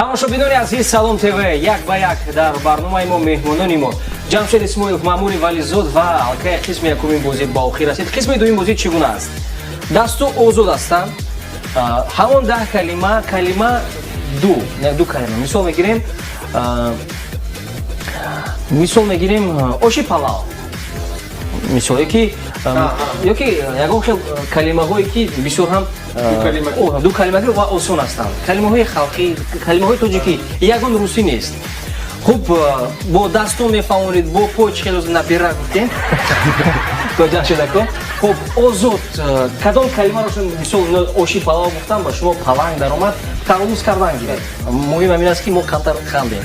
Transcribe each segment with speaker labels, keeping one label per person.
Speaker 1: Тамошобинони азиз, Салом ТВ, як ба як дар барномаи мо меҳмонони мо Ҷамшед Исмоилов, Маъмури Вализод ва аллакай қисми якуми бозӣ ба охир расид. Қисми дуюми бозӣ чӣ гуна аст? Дасту озод ҳастанд. Ҳамон 10 калима, калима ду, ду калима. Мисол мегирем, мисол мегирем, оши палав, мисол, ёки ягон хел калимаҳое, ки бисёр ҳам ду калимагӣ ва осон ҳастанд, калимаҳои халқӣ, калимаҳои тоҷикӣ, ягон русӣ нест. Хуб, бо дастон мефаҳмонед, бо по чӣ хеле набира гуфтем то Ҷамшедако. Хуб, озод, кадом калимаро, мисол, оши палав гуфтам, ба шумо паланг даромад, тарвуз кардан гиред. Муҳим ҳамин аст, ки мо камтар хандем.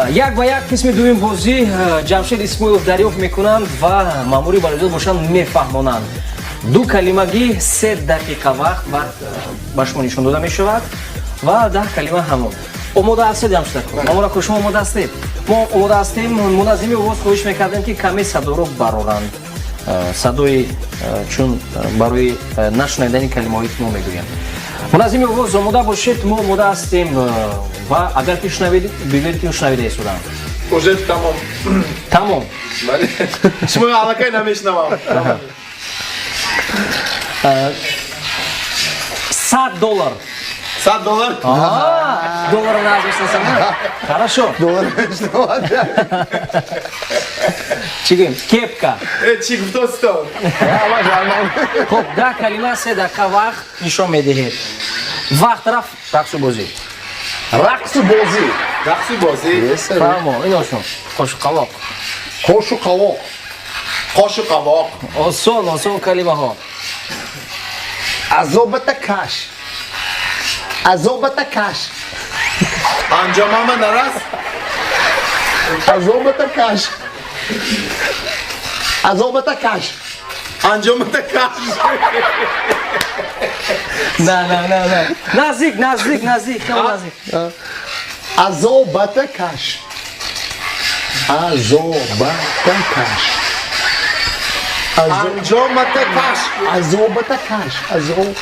Speaker 1: Як ба як, қисми дуюм бозӣ. Ҷамшед Исмоилов дарёфт мекунанд ва Маъмури Вализод бошанд, мефаҳмонанд. Ду калимагӣ, 3 дақиқа вақт ба шумо нишон дода мешавад ва 10 калима ҳамон. Омода ҳастед, Ҷамшед? Мамурако, шумо омода ҳастед? Мо омода ҳастем. Муназзими овоз, хоҳиш мекардем, ки каме садоро бароранд, садои, чун барои нашунидани калимаҳое, ки мо мегӯем. Муназзими овоз, омода бошед. Мо омода ҳастем ва агар ки шунавед, бигӯед, ки шунавида истодам.
Speaker 2: Уже тамом.
Speaker 1: Тамом.
Speaker 2: Бале, шумо аллакай намешнавам.
Speaker 1: 100 доллар.
Speaker 2: 100 доллар.
Speaker 1: Доллар назмешнасам. Хорошо.
Speaker 3: Доллар мешнавад.
Speaker 1: Чӣ гӯем? Кепка.
Speaker 2: Э, чӣ гуфтостон?
Speaker 1: Хуб, 10 калима, 3 дақиқа вақт нишон медиҳед. Вақт рафт. Рақсу бозӣ.
Speaker 3: Рақсу бозӣ.
Speaker 2: Рақсу бозӣ.
Speaker 1: Фаҳмо, иношон қошуқавоқ.
Speaker 3: Қошу қавоқ.
Speaker 2: Қошу қавоқ.
Speaker 1: Осон, осон калимаҳо.
Speaker 3: Азобата каш, азобата каш.
Speaker 2: Анҷомама нарас.
Speaker 3: Азобата каш, азобата каш.
Speaker 2: Анҷомата каш.
Speaker 1: На, на, на, на, наздик, наздик, наздик, хеле наздик.
Speaker 3: Азобата каш, азобата каш.
Speaker 2: Анҷомата каш.
Speaker 3: Азобата каш, азоб.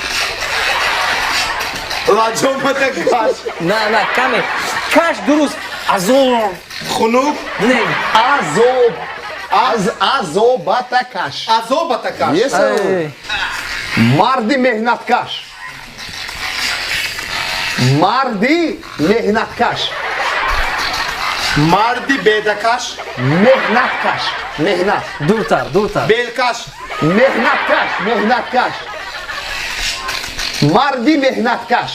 Speaker 2: Лаҷомата каш.
Speaker 1: На, на, каме каш дуруст, азоб.
Speaker 2: Хунук.
Speaker 1: Не.
Speaker 3: Азоб, аз, азобата каш.
Speaker 2: Азобата каш.
Speaker 3: Yes. Марди меҳнаткаш, марди меҳнаткаш.
Speaker 2: Марди бедакаш.
Speaker 3: Меҳнаткаш, меҳнат.
Speaker 1: Дуртар, дуртар.
Speaker 2: Белкаш.
Speaker 3: Меҳнаткаш, меҳнаткаш, марди меҳнаткаш.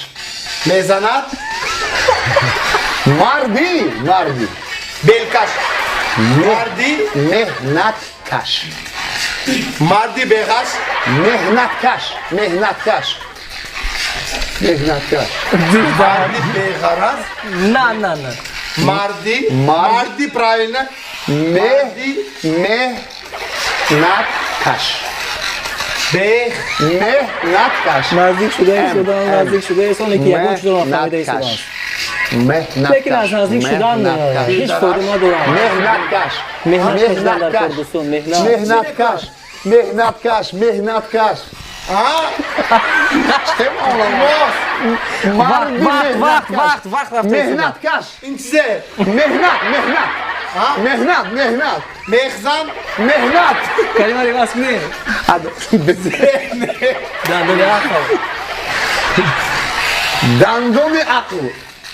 Speaker 2: Мезанад.
Speaker 3: Марди, марди.
Speaker 2: Белкаш, марди.
Speaker 3: Меҳнаткаш.
Speaker 2: Марди беғаш.
Speaker 3: Меҳнаткаш, меҳнаткаш, меҳнаткаш.
Speaker 2: Марди беғараз.
Speaker 1: На, на, на.
Speaker 2: Марди, марди, правильно.
Speaker 3: Меҳ, меҳнаткаш.
Speaker 2: Бех.
Speaker 3: Меҳнаткаш.
Speaker 1: Наздик шуда истодан, наздик шуда истодан, ки ягон чизро нафаҳмида истодааст. Лекин аз наздик шудан ҳеҷ фоида надорад.
Speaker 3: Меҳнаткаш.
Speaker 1: Меҳнат кашидан дар кор, дӯстон, меҳнат.
Speaker 3: Меҳнаткаш, меҳнаткаш, меҳнаткаш.
Speaker 1: Вақт, вақт, вақт, вақт рафта.
Speaker 3: Меҳнаткаш.
Speaker 2: Ин чизе.
Speaker 3: Меҳнат, меҳнат, меҳнат, меҳнат.
Speaker 2: Мехзан.
Speaker 3: Меҳнат.
Speaker 1: Калима иваз кунем. Дандони ақл.
Speaker 3: Дандони ақл.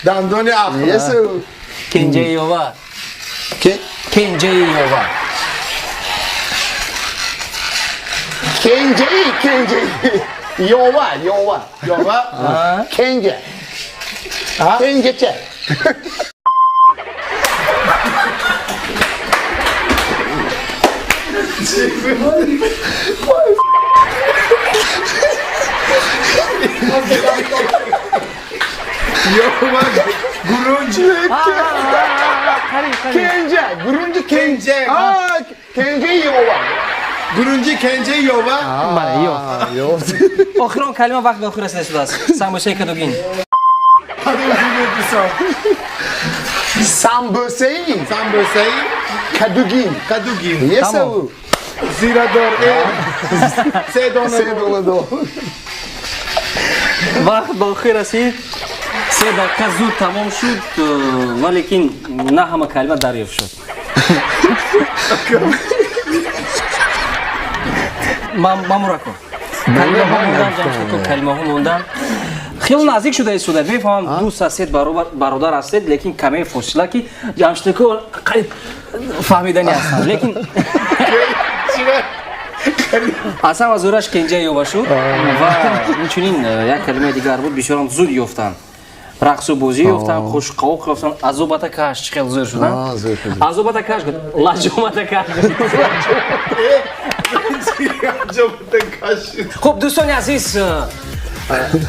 Speaker 2: Дандони ақл.
Speaker 1: Кенҷаи ёва. Кенҷаи ёва.
Speaker 3: Кенҷаи, кенҷаи ёва, ёва.
Speaker 2: Ёва.
Speaker 3: Кенҷа, кенҷача.
Speaker 2: Ёва, гурунҷ.
Speaker 3: Кенҷа, гурунҷи,
Speaker 2: кенҷа.
Speaker 3: Кенҷаи ёва.
Speaker 2: Гурунҷи, кенҷаи ёва.
Speaker 1: Бале, ёфт. Охирон калима, вақт ба охир расида истодааст. Самбусаи кадугин.
Speaker 3: Самбусаи.
Speaker 2: Самбусаи.
Speaker 3: Кадугин.
Speaker 2: Кадугин.
Speaker 3: Есау.
Speaker 2: Зирадор, се дона.
Speaker 3: Се дона дор.
Speaker 1: Вақт ба охир расид. 3 дақиқа зуд тамом шуд, валекин на ҳама калима дарёфт шуд. Мамурако, калимаҳо мондан, Ҷамшедко, калимаҳо мондан. Хеле наздик шуда истода. Мефаҳмам, дӯст ҳастед, бародар ҳастед, лекин каме фосила, ки Ҷамшедко қариб фаҳмидани ҳастанд, лекин аз ҳама зӯраш кенҷа ёва шуд. Ва инчунин як калимаи дигар буд, бисёрам зуд ёфтанд. Рақсу бозӣ ёфтанд, қошуқовоқ ёфтанд, азобата каш чӣ хел зӯр шуданд. Азобата каш, лаҷомата каш. Хуб, дӯстони азиз,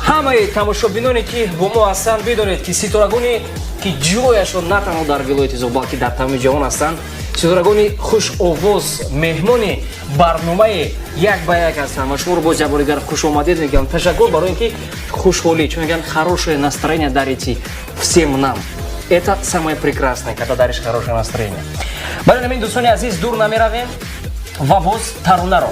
Speaker 1: ҳамаи тамошобиноне, ки бо мо ҳастанд, бидонед, ки ситорагоне, ки ҷояшон на танҳо дар вилояти Зуғ, балки дар тамоми ҷаҳон ҳастанд, ситорагони хушовоз меҳмони барномаи «Як ба як» ҳастанд. Ва шуморо боз як бори дигар хушомадед мегӯям. Ташаккур барои ин ки хушҳолӣ, чун мегӯянд, хорошее настроение дарите всем нам. Это самое прекрасное, когда даришь хорошее настроение. Барои ҳамин, дӯстони азиз, дур намеравем ва боз таронаро,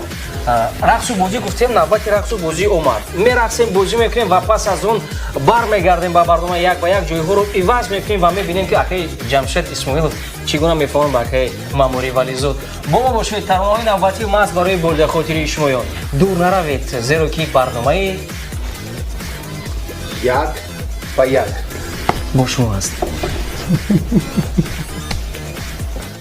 Speaker 1: рақсу бозӣ гуфтем, навбати рақсу бозӣ омад. Мерақсем, бозӣ мекунем ва пас аз он бармегардем ба барномаи «Як ба як», ҷойҳоро иваз мекунем ва мебинем, ки акаи Ҷамшед Исмоилов чӣ гуна мефаҳмам ба акаи Мамури Вализод. Бо мо бошед. Таронаҳои навбатӣ маст барои бурдахотири шумоён. Дур наравед, зеро ки барномаи
Speaker 2: «Як ба як»
Speaker 1: бо шумо аст.